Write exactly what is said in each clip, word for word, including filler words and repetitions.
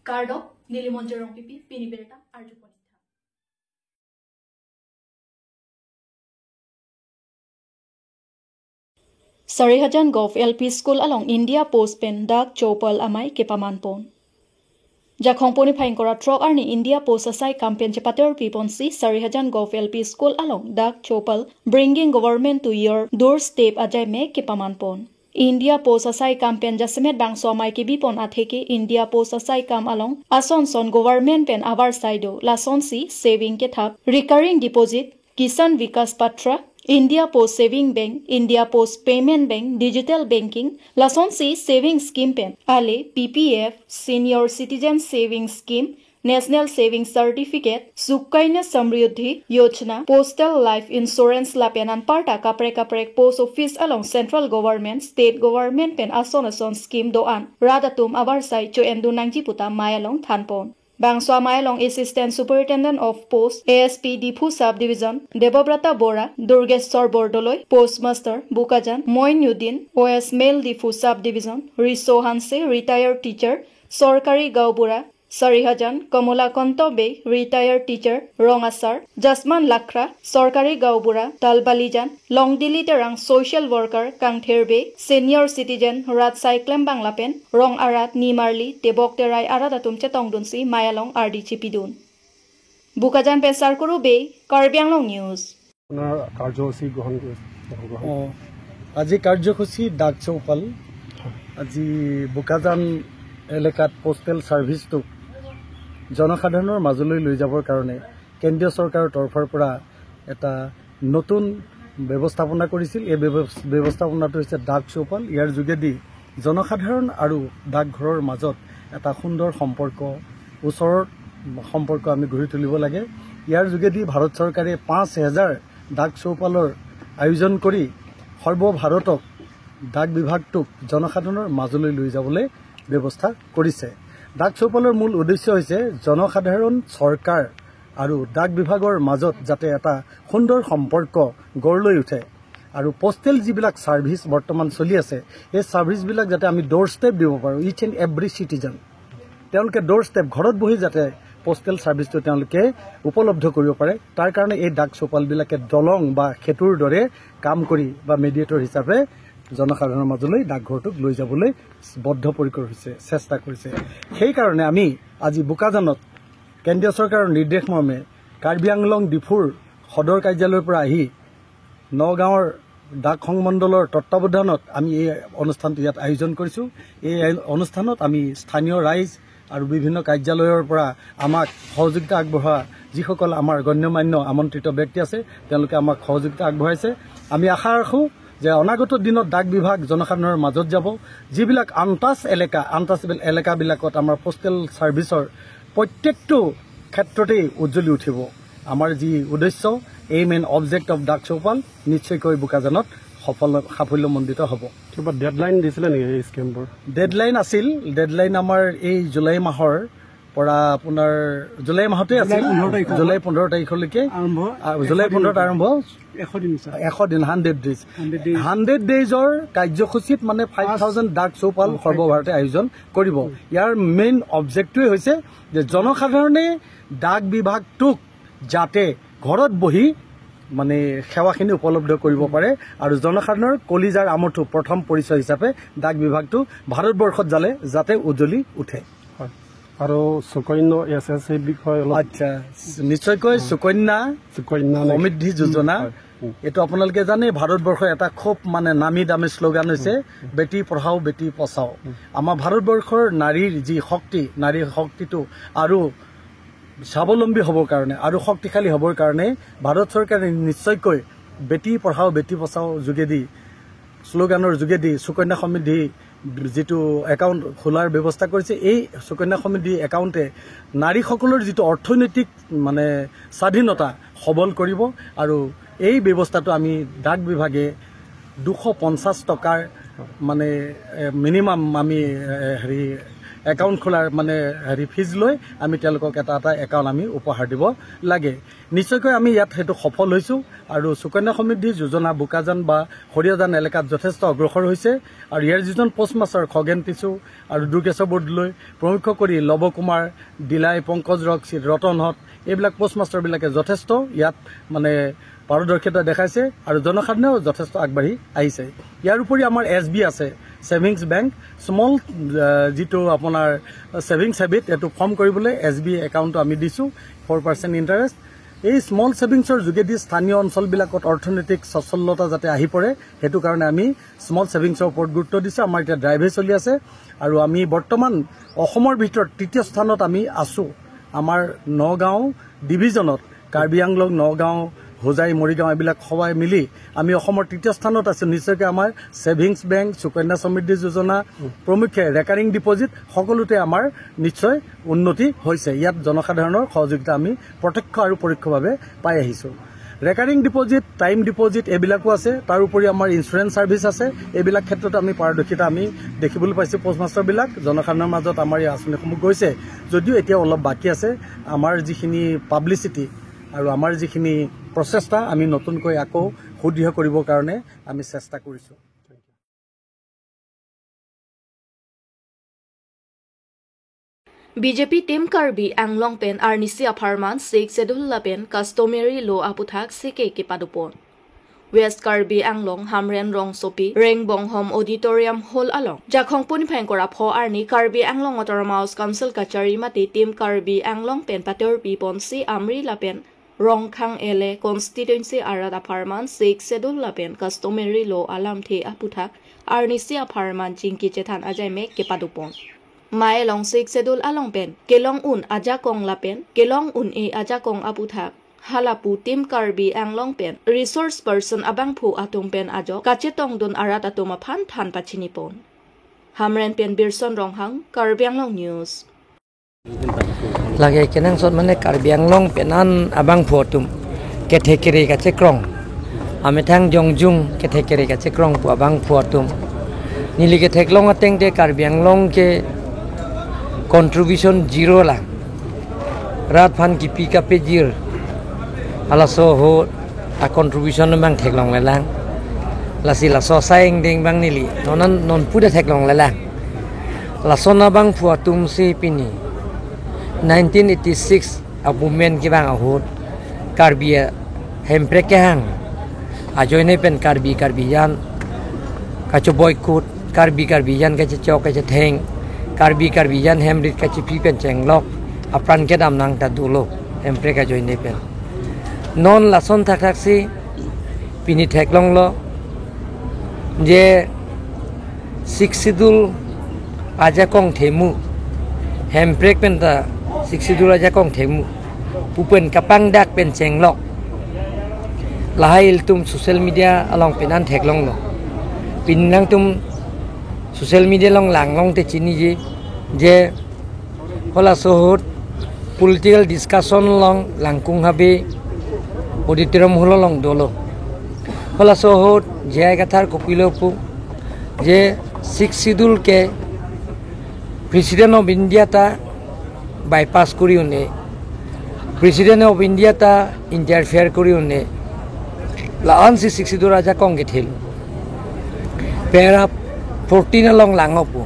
Kardom, neli Monjir Rongpipi, pini birta arjupon. Sarihajan Govt L P School along India Post pen dak chopal amei kepamanpon. Jakhong poni phai ingkoi ra throk arni India Post asai kam pen chepaterpiponsi Sarihajan Govt L P School along dak chopal Bringing Government to Your Doorstep ajai mei kepamanpon. India Post asai kam pen jasemet bangso amei kebipon atheke India Post asai kam along ason son government pen avarsai do, lasonsi saving kethap, recurring deposit, Kisan Vikas Patra, India Post Saving Bank, India Post Payment Bank, Digital Banking, lasonsi saving scheme pen ale P P F, Senior Citizen Saving Scheme, National Saving Certificate, Sukanya Samriddhi Yojana, Postal Life Insurance lapen anparta kaprek kaprek post office along central government, state government pen ason ason scheme do-an rat atum avarsai cho-endun nangji puta mei along thanpon. Bangso amei along Assistant Superintendent of Post, A S P Diphu Sub Division, Debobrata Bora, Durgeswar Bordoloi, Postmaster, Bokajan, Moinuddin, O S Male Diphu Sub Division, Riso Hanse, retired teacher, Sorkari Gaonbura, Sarihajan, Kamalakanta Bey, retired teacher, Rong Asar, Jasman Lakra, Sorkari Gaonbura, Talbalijan, Longdili Terang, social worker, Kangther Bey, senior citizen, Rat Saiklem Banglapen, Rong Arat, Nimarli, Tebok Terai arat atum chetongdunsi mei along ardi chipidun. Bokajan pen Sarkuru Bey, Karbi Anglong News. আপোনাৰ কাৰ্যসূচী গ্ৰহণ কৰিছে? গ্ৰহণ। অ, আজি কাৰ্যসূচী ডাক চৌপাল। আজি বোকাজান এলেকাত পোষ্টেল চাৰ্ভিচটোক জনসাধাৰণৰ মাজলৈ লৈ যাবৰ কাৰণে কেন্দ্ৰীয় চৰকাৰৰ তৰফৰ পৰা এটা নতুন ব্যৱস্থাপনা কৰিছিল। এই ব্যৱ-, ব্যৱস্থাপনাটো হৈছে ডাক চৌপাল। ইয়াৰ যোগেদি জনসাধাৰণ আৰু ডাকঘৰৰ মাজত এটা সুন্দৰ সম্পৰ্ক, ওচৰৰ সম্পৰ্ক আমি গঢ়ি তুলিব লাগে। ইয়াৰ যোগেদি ভাৰত চৰকাৰে পাঁচ হেজাৰ ডাক চৌপালৰ আয়োজন কৰি সৰ্বভাৰতক ডাক বিভাগটোক জনসাধাৰণৰ মাজলৈ লৈ যাবলৈ ব্যৱস্থা কৰিছে। ডাক চৌপালৰ মূল উদ্দেশ্য হৈছে জনসাধাৰণ, চৰকাৰ আৰু ডাক বিভাগৰ মাজত যাতে এটা সুন্দৰ সম্পৰ্ক গঢ় লৈ উঠে আৰু পোষ্টেল যিবিলাক চাৰ্ভিচ বৰ্তমান চলি আছে, এই চাৰ্ভিচবিলাক যাতে আমি ডোৰ ষ্টেপ দিব পাৰোঁ, ইচ এণ্ড এভৰি চিটিজেন। তেওঁলোকে ডোৰ ষ্টেপ, ঘৰত বহি যাতে পোষ্টেল চাৰ্ভিচটো তেওঁলোকে উপলব্ধ কৰিব পাৰে, তাৰ কাৰণে এই ডাক চৌপালবিলাকে দলং বা সেতুৰ দৰে কাম কৰি বা মেডিয়েটৰ হিচাপে জনসাধাৰণৰ মাজলৈ ডাকঘৰটোক লৈ যাবলৈ বদ্ধপৰিকৰ হৈছে, চেষ্টা কৰিছে। সেইকাৰণে আমি আজি বোকাজানত কেন্দ্ৰীয় চৰকাৰৰ নিৰ্দেশ মৰ্মে কাৰ্বি আংলং ডিফুৰ সদৰ কাৰ্যালয়ৰ পৰা আহি নগাঁৱৰ ডাক সংমণ্ডলৰ তত্বাৱধানত আমি এই অনুষ্ঠানটো ইয়াত আয়োজন কৰিছোঁ। এই আই-, অনুষ্ঠানত আমি স্থানীয় ৰাইজ আৰু বিভিন্ন কাৰ্যালয়ৰ পৰা আমাক সহযোগিতা আগবঢ়োৱা যিসকল আমাৰ গণ্যমান্য আমন্ত্ৰিত ব্যক্তি আছে, তেওঁলোকে আমাক সহযোগিতা আগবঢ়াইছে। আমি আশা ৰাখোঁ যে অনাগত দিনত ডাক বিভাগ জনসাধাৰণৰ মাজত যাব। যিবিলাক আনটাচ এলেকা, আনটাচেবল এলেকাবিলাকত আমাৰ পোষ্টেল চাৰ্ভিচৰ প্ৰত্যেকটো ক্ষেত্ৰতেই উজ্জ্বলি উঠিব। আমাৰ যি উদ্দেশ্য, এইম এণ্ড অবজেক্ট অফ ডাক চৌপাল, নিশ্চয়কৈ বোকাজানত সফল, সাফল্যমণ্ডিত হ'ব। কিবা ডেডলাইন দিছিলে নেকি এই স্কিমবোৰ? ডেডলাইন আছিল, ডেডলাইন আমাৰ এই জুলাই মাহৰ পৰা আপোনাৰ জুলাই মাহতে আছিল, জুলাই পোন্ধৰ তাৰিখৰ জুলাই পৰা। পোন্ধৰ তাৰিখলৈকে, আৰম্ভ, আ, জুলাই এশ দিন। পোন্ধৰত আৰম্ভ। এশ দিন, ছাৰ। এশ দিন, hundred days. Hundred days. Hundred ডেইজৰ কাৰ্যসূচীত মানে ফাইভ থাউজেণ্ড ডাক চৌপাল অ, ফাইভ থাউজেণ্ড। সৰ্বভাৰতে আয়োজন কৰিব। উম। ইয়াৰ মেইন অবজেক্টটোৱে হৈছে যে জনসাধাৰণে ডাক বিভাগটোক যাতে ঘৰত বহি মানে সেৱাখিনি উপলব্ধ কৰিব পাৰে আৰু জনসাধাৰণৰ কলিজাৰ আমঠু প্ৰথম পৰিচয় হিচাপে ডাক বিভাগটো ভাৰতবৰ্ষত যালে যাতে উজ্বলি উঠে। হয়। আৰু সুকন্যা এছ এছ এই বিষয়ে অলপ আচ্ছা, নিশ্চয়কৈ সুকন্যা সুকন্যা নে-, সমৃদ্ধি যোজনা। হয়। উম। এইটো আপোনালোকে জানে, ভাৰতবৰ্ষৰ এটা খুব মানে নামী দামী শ্লোগান হৈছে উম। বেটি পঢ়াও, বেটি বচাও। উম। আমাৰ ভাৰতবৰ্ষৰ নাৰীৰ যি শক্তি, নাৰীৰ শক্তিটো আৰু স্বাৱলম্বী হ'বৰ কাৰণে আৰু শক্তিশালী হ'বৰ কাৰণে ভাৰত চৰকাৰে নিশ্চয়কৈ বেটি পঢ়াও, বেটি বচাও যোগেদি, শ্লোগানৰ যোগেদি সুকন্যা সমৃদ্ধি যিটো একাউণ্ট খোলাৰ ব্যৱস্থা কৰিছে, এই সুকন্যা সমৃদ্ধি একাউণ্টে নাৰীসকলৰ যিটো অৰ্থনৈতিক মানে স্বাধীনতা সবল কৰিব আৰু এই ব্যৱস্থাটো আমি ডাক বিভাগে দুশ পঞ্চাশ টকাৰ মানে, এ, মিনিমাম আমি, এ, হেৰি একাউণ্ট খোলাৰ মানে হেৰি ফিজ লৈ আমি তেওঁলোকক এটা এটা একাউণ্ট আমি উপহাৰ দিব লাগে। নিশ্চয়কৈ আমি ইয়াত সেইটো সফল হৈছোঁ আৰু সুকন্যা সমৃদ্ধি যোজনা বোকাজান বা খৰিয়াজান এলেকাত যথেষ্ট অগ্ৰসৰ হৈছে আৰু ইয়াৰ যিজন পোষ্টমাষ্টাৰ খগেন টিচু আৰু দুৰ্গেশ্বৰ বৰদলৈ প্ৰমুখ্য কৰি লৱ কুমাৰ, ডিলাই, পংকজ ৰকচি, ৰতন হত এইবিলাক পোষ্টমাষ্টাৰবিলাকে যথেষ্ট ইয়াত মানে পাৰদৰ্শিতা দেখাইছে আৰু জনসাধাৰণেও যথেষ্ট আগবাঢ়ি আহিছে। ইয়াৰ উপৰি আমাৰ এছ বি আছে, ছেভিংছ বেংক, স্মল, আহ, যিটো আপোনাৰ ছেভিংছ হেবিট, এইটো ফৰ্ম কৰিবলৈ এছ বি একাউণ্টটো আমি দিছোঁ ফ'ৰ পাৰ্চেণ্ট ইণ্টাৰেষ্ট। এই স্মল ছেভিংছৰ যোগেদি স্থানীয় অঞ্চলবিলাকত অৰ্থনৈতিক সচ্ছলতা যাতে আহি পৰে, সেইটো কাৰণে আমি স্মল ছেভিংছৰ ওপৰত গুৰুত্ব দিছোঁ। আমাৰ এতিয়া ড্ৰাইভে চলি আছে আৰু আমি বৰ্তমান অসমৰ ভিতৰত তৃতীয় স্থানত আমি আছোঁ। আমাৰ নগাঁও ডিভিজনত কাৰ্বি আংলং, নগাঁও, হোজাই, মৰিগাঁও এইবিলাক সবাই মিলি আমি অসমৰ তৃতীয় স্থানত আছোঁ। নিশ্চয়কৈ আমাৰ ছেভিংছ বেংক, সুকন্যা সমৃদ্ধি যোজনা প্ৰমুখ্যে ৰেকাৰিং ডিপজিট সকলোতে আমাৰ নিশ্চয় উন্নতি হৈছে। ইয়াত জনসাধাৰণৰ সহযোগিতা আমি প্ৰত্যক্ষ আৰু পৰোক্ষভাৱে পাই আহিছোঁ। ৰেকাৰিং ডিপজিট, টাইম ডিপজিট এইবিলাকো আছে। তাৰ উপৰি আমাৰ ইঞ্চুৰেঞ্চ ছাৰ্ভিচ আছে। এইবিলাক ক্ষেত্ৰত আমি পাৰদৰ্শিতা আমি দেখিবলৈ পাইছোঁ। পোষ্টমাষ্টাৰবিলাক জনসাধাৰণৰ মাজত আমাৰ এই আঁচনিসমূহ গৈছে যদিও এতিয়াও অলপ বাকী আছে। আমাৰ যিখিনি পাব্লিচিটি আৰু আমাৰ যিখিনি প্ৰচেষ্টা আমি নতুনকৈ আকৌ সুদৃঢ় কৰিবৰ কাৰণে আমি চেষ্টা কৰিছোঁ। B J P Team Karbi Anglong pen arnisi apharman Sixth Schedule lapen customary law aputhak seke kepadopon. West Karbi Anglong Hamren rongsopi Rengbonghom Auditorium Hall along Jakhong puniphai ingkoi ra pho arni Karbi Anglong Autonomous Council kachari mate Team Karbi Anglong pen paterpi ponsi Amri lapen Rongkhang ele constituency arat apharman Sixth Schedule lapen customary law alamthe aputhak arnisi apharman chingki chethan ajaimek kepadopon. Mai along Sixth Schedule along pen kelong un ajakong lapen kelong un-e ajakong aputhak halapu Team Karbi Anglong pen resource person abangphu atum pen ajok kachetongdun arat atum aphan than pachinipon. Hamren pen Birson Ronghang, Karbi Anglong News. Lake kenangsot mane Karbi Anglong penan abangphu atum kethe kere kachekrong, amethang jongjung kethe kere kachekrong pu abangphu atum. Neli ketheklong ateng te Karbi Anglong ke contribution zero lang. Rat aphan kipi kapejir. Halaso ahut a contribution abang theklonglelang. Lasi laso asai angdeng abang neli non non puda theklonglelang. Lason abangphu atum si pini nineteen eighty six a movement kevang ahut Karbi a hemprek kehang ajoine pen Karbi Karbi jan kachoboikut, Karbi Karbi jan kachechok kachetheng, Karbi Karbi jan hemrit kachipi pen chenglok apran kedam nang ta dolo hemprek ajoine pen. Non lason thakthak si pini theklonglo je Sixth Schedule ajakong themu, hemprek pen ta Sixth Schedule ajakong themu pu pen kapangdak pen chenglok. Lahai ilitum social media along penan theklonglo. Pini nangtum social media along langlong te chiniji je halaso ahut political discussion along Langkung Habe Auditorium Hall along dolo. Halaso ahut J I Kathar kopilo pu je Sixth Schedule ke President of India ta bypass kori un-e, President of India ta interfere kori un-e. La-an si Sixth Schedule ajakong kethelo. Paragraph fourteen along langlo pu.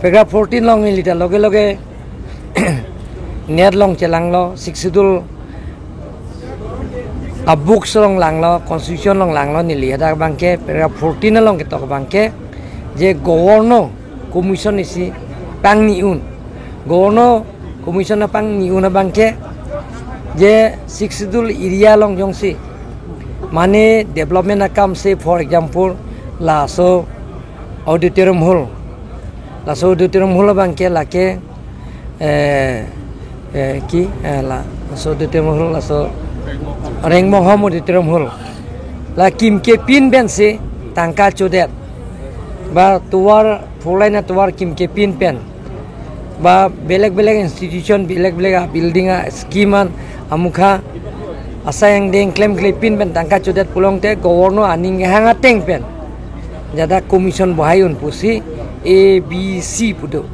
Paragraph fourteen along neli ta loge loge net along chelanglo, Sixth Schedule a books along langlo, constitution along langlo neli. Hadak abangke paragraph fourteen along ketok abangke je Governor Commission isi pangni un. Governor Commission apangni un abangke je Sixth Schedule area along jongsi mane development akam se, for example, laso auditorium hall. Laso auditorium hall abangke lake eh, eh, ki eh, la laso auditorium hall, laso Rengbonghom Auditorium Hall. La kim kepin pensi tangka chodet ba tovar, four lane atovar kim kepin pen ba belek belek institution, belek belek a building a scheme an amukha asai angdeng klemkle pin pen tangka chodet pulote Governor aning kehang ateng pen jada commission bohai un pusi A B C pu do.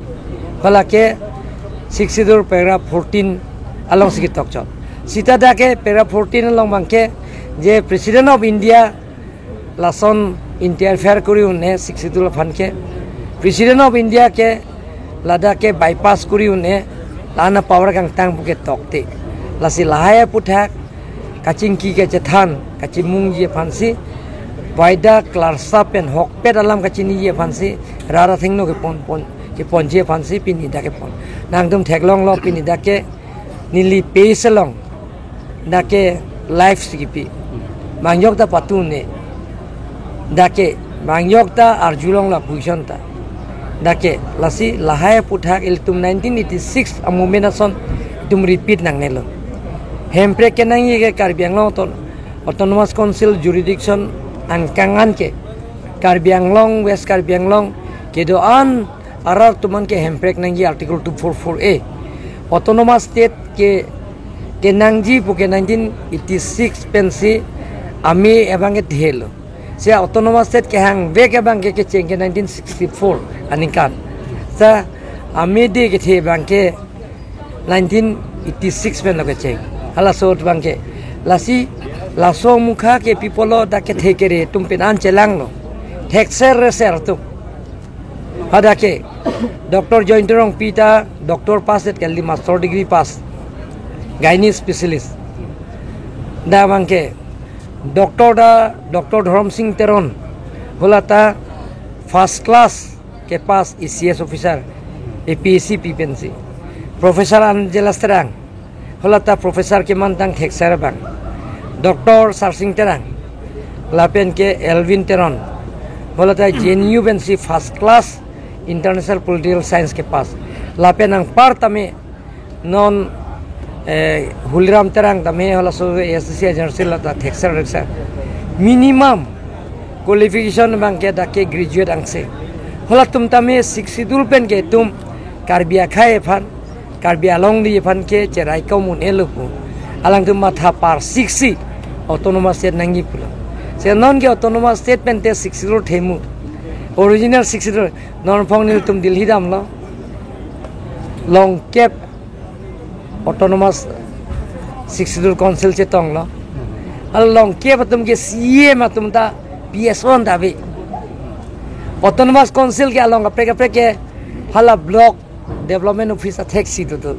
Hala ke Sixth Schedule paragraph fourteen alongsi ketokchot. Seta dak ke paragraph fourteen along abang ke je President of India lason interfere kori un-e Sixth Schedule aphan ke, President of India ke ladak ke bypass kori un-e, la-an apower kangtang pu ke tokte. Lasi lahai aputhak kachingki kachethan kachimungji aphansi, waida klarsa pen hokpet alam kachiniji aphansi, rat athengno kepon pon keponji aphansi pini dak kepon. Nangtum theklonglo, pini dak ke neli page along dak ke live si kipi. Mangjok ta patu un-e. Dak ke mangjok ta arjulong la position ta. Dak ke lasi lahai aputhak ilitum nineteen eighty-six a-movement ason itum repeat nangnelo. Hemprek kenangji ke Karbi Anglong Auto-, Autonomous Council jurisdiction angkang an ke, Karbi Anglong, West Karbi Anglong kedo-an arat atum an ke hemprek nangji Article two four four A. Autonomous State ke, kenangji pu ke nineteen eighty-six pensi amei abang ke thelo. Si Autonomous State kehangvek abang ke kecheng ke nineteen sixty-four aningkan. Sa amei de kethe abang ke nineteen eighty-six pen lo kecheng. Halaso abang ke. Lasi laso mukha ke people lo dak kethe kere atum pen an chelanglo. Thekser reser atum. Hadak ke Doctor Jayanta Rongpi ta doctor pass det kali, master degree pass, gynae specialist. Dak abang ke doctor ta, Doctor Dhorom Sing Teron, hala ta first class ke pass, A C S officer, A P S C pi pensi. Professor Angeles Terang, hala ta professor keman tang thekser abang. Doctor Sarsing Terang, lapen ke Elwin Teron, hala ta J N U pensi first class International Political Science ke pass. Lapen anpar tame non, eh, Huliram Terang tame halaso A S D C general secretary, la ta thekser thekser. Minimum qualification abang ke dak ke graduate angse. Halatum tame Sixth Schedule pen ke itum Karbi akhei aphan, Karbi alongri aphan ke cherai kamun elo pu. Alangtum matha par siksi Autonomous State nangji pulo. Si non ke Autonomous State pen te Sixth Schedule themu. Original Sixth Schedule, non phong nelitum Delhi damlo. Longkep Autonomous Sixth Schedule Council chetonglo. Hala longkep atum ke C M atum ta P S O an ta ave. Autonomous Council ke along kaprek kaprek ke hala block development office athek si tutu.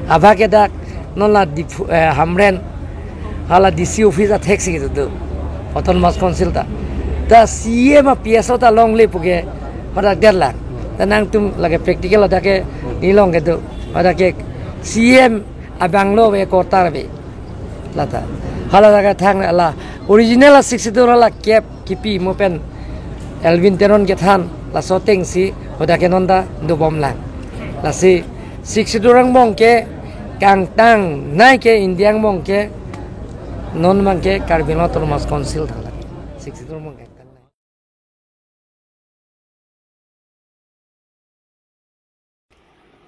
Abang ke dak non la Diphu, eh, Hamren, hala D C office athek si tutu. Autonomous Council ta. Ta C M a P S O ta longle pu ke, hadak det lang. Ta nangtum lake practical hadak ke neli long kedo. Hadak ke C M abang lo ave, quarter ave. La ta. Hala dak ke thang la original a Sixth Schedule hala kep kipi mo pen Elwin Teron kethan, laso atengsi hadak ke non ta dobom lang. Lasi Sixth Schedule angbong ke kangtangnei ke India angbong ke, non abang ke Karbi Anglong Autonomous Council tha lake. Sixth Schedule angbong kangtangnei.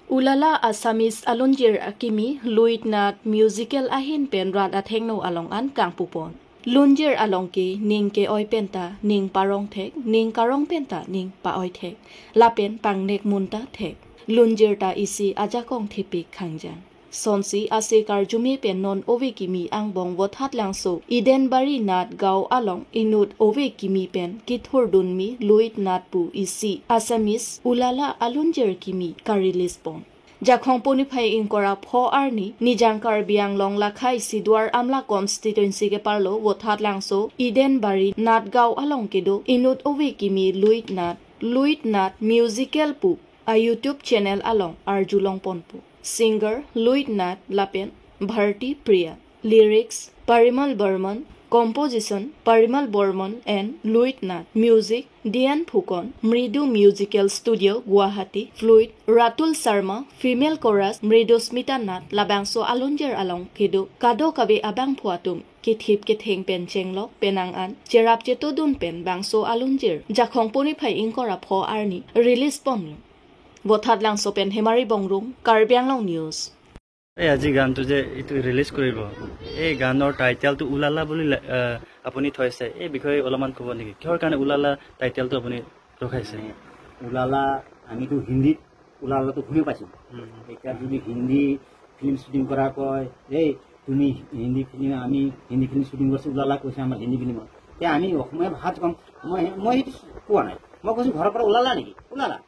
Ulala Assamese alunjir akimi Luit Nath musical ahin pen rat athengno along an kangpupon. Lunjir along ke ning ke-oi penta ning parong thek, ning karong penta ning pa-oi thek, lapen pangnek munta thek. Lunjir ta isi ajakong thepik khangjang. Sonsi ase karjume pen non ove kimi angbong Vothatlangso Edenbari Nath Gaon along inut ove kimi pen kithurdunmi Luit Nath pu isi Assamese Ulala alunjir kimi ka-release pon. Jakhong poniphai ingkoi ra pho arni Nijang Karbi Anglong lakhai Sidwar Amla constituency keparlo Vothatlangso Edenbari Nath Gaon along kedo inut ove kimi Luit Nath, Luit Nath Musical pu a YouTube channel along arjulong ponpo. Singer Luit Nath lapen Bharti Priya. Lyrics Parimal Barman. Composition Parimal Barman and Luit Nath. Music Dian Phukon. Mridu Musical Studio, Guwahati. Flute Ratul Sharma. Female chorus Mridusmita Nath. Labangso alunjir along kedo kadokave abangphu atum kethip ketheng pen chenglok penang an cherap chetodun pen bangso alunjir Jakhong poniphai ingkoi ra pho arni release ponlo. Vothatlangso pen Hemari Bongrung, Karbi Anglong News. এই আজি গানটো যে এইটো ৰিলিজ কৰিব, এই গানৰ টাইটেলটো উলালা বুলি লে-, আহ, আপুনি থৈছে, এই বিষয়ে অলপমান ক'ব নেকি? কিহৰ কাৰণে উলালা টাইটেলটো আপুনি ৰখাইছে? মানে, উলালা আমিতো হিন্দীত ওলালাটো শুনি পাইছো। এতিয়া যদি হিন্দী ফিল্ম শ্বুটিং কৰা কয়, "এই তুমি হিন্দী ফিল্ম, আমি হিন্দী ফিল্ম শ্বুটিং কৰিছো, ওলালা কৈছে আমাৰ হিন্দী ফিল্মত।" তে আমি অসমীয়া ভাষাত কম, মই, মই সেইটো কোৱা নাই। মই কৈছো, "ঘৰৰ পৰা ওলালা নেকি?" ওলালা।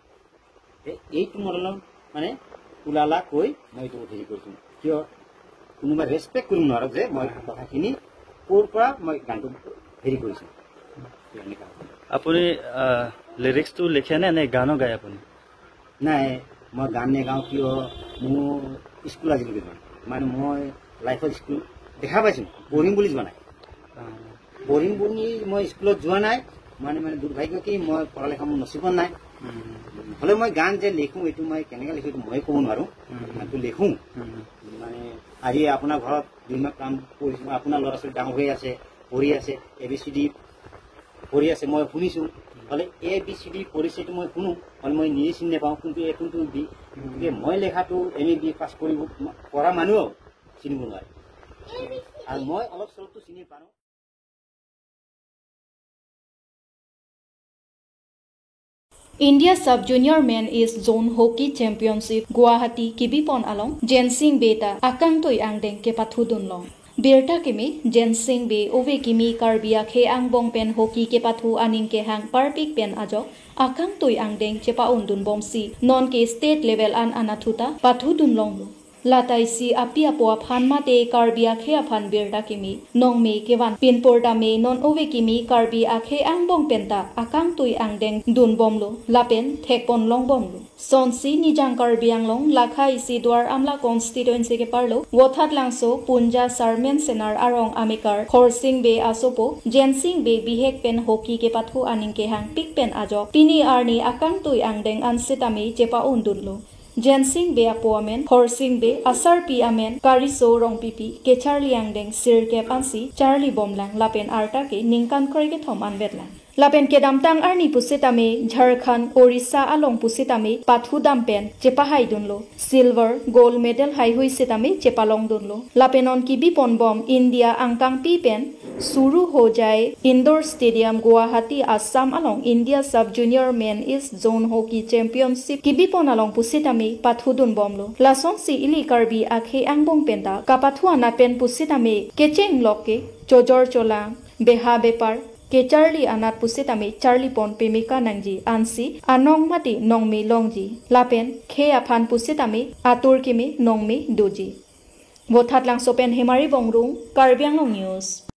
তে এইটো মোৰ অলপ মানে ওলালা কৈ মই এইটো হেৰি কৰিছো। কিয়? কোনোবা ৰেচপেক্ট কৰিব নোৱাৰক যে মই কথাখিনি ক'ৰ পৰা মই গানটো হেৰি কৰিছো। এনেকুৱা। আপুনি, আহ, লিৰিক্সটো লিখে নে, নে গানো গায় আপুনি? নাই, মই গান নেগাওঁ। কিয়? মোৰ স্কুল আজিলৈকে যোৱা নাই। মানে মই লাইফত স্কুল দেখা পাইছো, পঢ়িম বুলি যোৱা নাই। অ। পঢ়িম বুলি মই স্কুলত যোৱা নাই। মানে, মানে দুৰ্ভাগ্য কি মই পঢ়া লিখা মোৰ নচিবত নাই। উম। হ'লে মই গান যে লিখো, এইটো মই কেনেকে লিখো, এইটো মই ক'ব নোৱাৰো। উম। গানটো লিখো। উম। মানে আজি আপোনাৰ ঘৰত দুইমাহ কাম কৰিছো, আপোনাৰ ল'ৰা ছোৱালী ডাঙৰ হৈ আছে, পঢ়ি আছে, এ বি চি ডি পঢ়ি আছে, মই শুনিছো। হ'লে এ বি চি ডি পঢ়িছে, এইটো মই শুনো, হ'লে মই নিজে চিনি নাপাওঁ কোনটো এ, কোনটো বি। গতিকে মই লিখাটো এম এ বি পাছ কৰিব পৰা মানুহেও চিনিব নোৱাৰে। আৰু মই অলপ চলপটো চিনি পাৰোঁ। India Sub Junior Men East Zone Hockey Championship Guwahati kibipon along Jensing Bey ta akangtui angdeng kepathudun long. Birta keme, Jensing Bey ove kimi Karbi akhei angbong pen hockey kepathu aning kehang parpik pen ajok akangtui angdeng chepa-undun bomsi non ke state level an anatthu ta pathudun longlo. Lata isi api apo aphan mate Karbi akhei aphan birta keme, nongme kevan pinpur tame non ove kimi Karbi akhei angbong pen ta akangtui angdeng dun bomlo lapen thekpon long bomlo. Sonsi Nijang Karbi Anglong lakha isi Duar Amla constituency keparlo Vothatlangso Punja Sarmen Senar arong amekar Khorsing Bey asopo Jensing Bey bihek pen hockey kepathu aning kehang pik pen ajok pini arni akangtui angdeng an sitame chepa-undunlo. Jensing Bey apo amen Khorsing Bey, asarpi amen Kariso Rongpipi, kecharli angdeng sirkep ansi charli bomlang lapen arta ke ningkan kroi kethom anvetlang. Lapen kedamtang arni pusitame Jharkhand, Orissa along pusitame pathudam pen chepahaidunlo. Silver, gold medal haihui sitame chepalongdunlo. Lapen non kibipon bom India angkangpi pen Shuru Ho Jaye Indoor Stadium, Guwahati, Assam along India Sub Junior Men East Zone Hockey Championship kibipon along pusitame pathudun bomlo. Lasonsi ili Karbi akhei angbong pen ta kapathu anat pen pusitame kecheng lok ke chojor cholang, beha bepar, kecharli anat pusitame charlipon pemeka nangji ansi anong mate nongme longji. Lapen khei aphan pusitame atur keme nongme doji. Vothatlangso pen Hemari Bongrung, Karbi Anglong News.